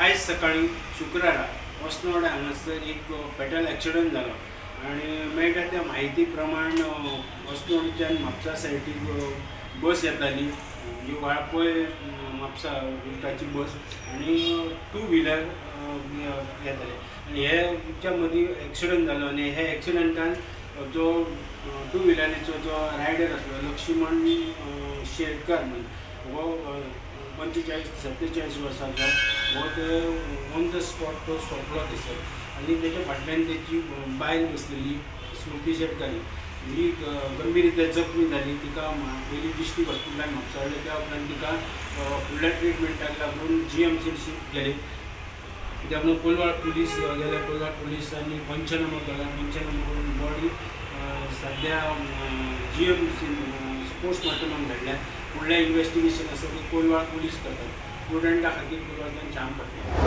आयज सकाळी शुक्रारा अस्नोड हांगासर एक फेटल एक्सिडंट जालो आनी मेळटा त्या म्हायती प्रमाण अस्नोडच्यान म्हापसा सायडीक बस येताली, ही वाळपय म्हापसा रुटाची बस आनी टू व्हिलर येताले आनी हेच्या मदीं एक्सिडंट जालो. आनी हे एक्सिडंटान जो टू व्हिलरीचो जो रायडर आसलो लक्ष्मण शेटकर म्हण, हो 45 47 वर्सांचो, हो ते ऑन the spot तो सोंपलो थंयसर. आनी तेच्या फाटल्यान तेची बायल बसलेली स्मृती शेटकर, ही गंभीर रित्या जखमी जाली. तिका पयलीं डिस्ट्रिक्ट हॉस्पिटलान म्हापसा हाडलें. त्या उपरांत तिका फुडल्या ट्रिटमेंटाक लागून जीएमसीन शिफ्ट केली. त्यामुळे कोलवाळ पुलीस गेले. कोलवाळ पुलिसांनी पंचनामो केला. पंचनामो करून बॉडी सध्या जीएमसी पोस्टमार्टमाक धाडल्या. फुडलें इन्वेस्टिगेशन आसा ते कोलवाळ पुलीस करतात. प्रुडंटा खातीर कोलवाळच्यान श्याम फडते.